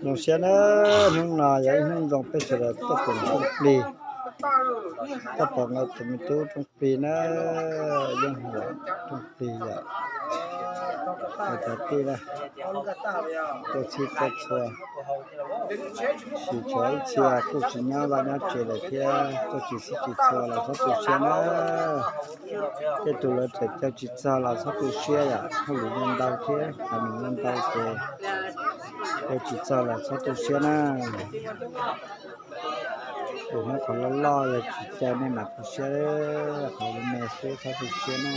Zoo siab na, hnub no yog ib hnub zoo peb sawv daws tuaj koom rooj plig, tuaj pom nkaus tus me tub rooj plig na, yeej huam rooj plig yom. Cov kwv tij na, tuaj txhij tuaj txhua, tsis tshuav ib txhia kuj tsis nyob vaj nyob tsev lawm thiab, tuaj tsis txhij tsis txhua los txhob tu siab na. Tej tus lawv tseem caw tsis txog los txhob tu siab yom, hauj lwm zoo ntau thiab hais lus zoo ntau ces caw tsis txog los txhob tu siab na. Tus hnub qhov loj loj yog tsis caw nej mam tu siab, qhov me xwb txhob tu siab na.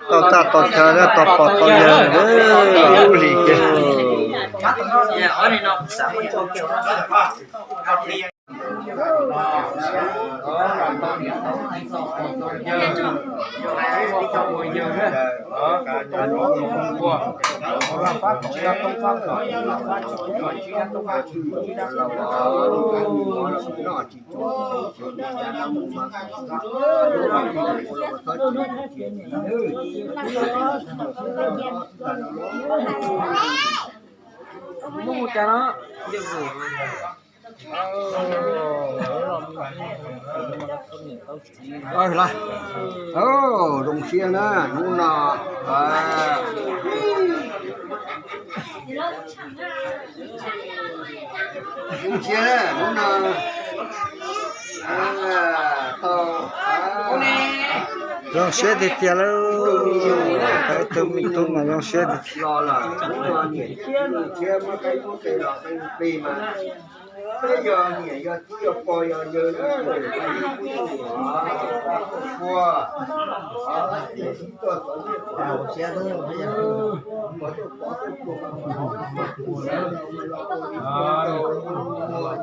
Tau txaj tau chaw, tau pog tau yawg, los lub hlis kiag. Zoo siab na hnub no. Zoo siab na hnub no. Zoo siab tiag tiag lauj. Peb tus me tub mas zoo siab tiag tiag. Peb yog niam yog txiv yog pog yog yawg,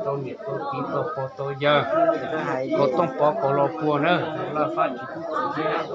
tau niam tau txiv tau pog tau yawg, kaus tooj pov kaus los puag na, laj fab tsis kub tsis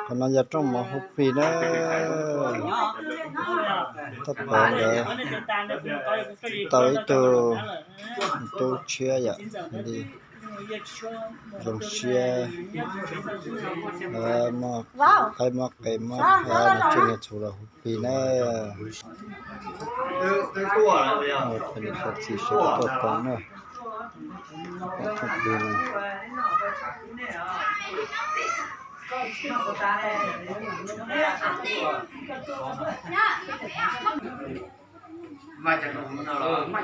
Qhov no yog rooj mov hu plig na. Thaj pov ntawd tau ib tug tub tshiab yom, li zoo siab, muaj qaib muaj qe muab niag tswj niag txhu los hu plig na. Ua niam ua txiv sawv daws tuaj koom na. Mas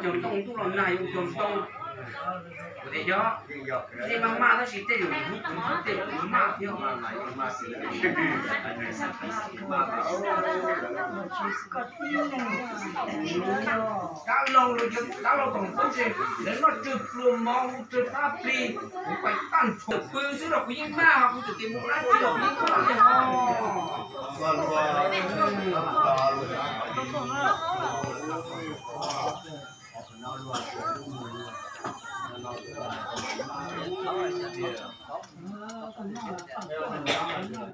cov ntoo ntuj los nag yuav ua cov ntoo. Kuv tias yog, tej mas mas tab sis tej zaum kuv tej kuv mas maj thiab. Dab laug los yog dab laug tom tub ces lawv noj tsawg pluas mov tsawg pab plig, kuv pais tag nrho pw xwb los kuv yeej maj, kuv txawm tias mus dab tsi los kuv yeej maj li ho.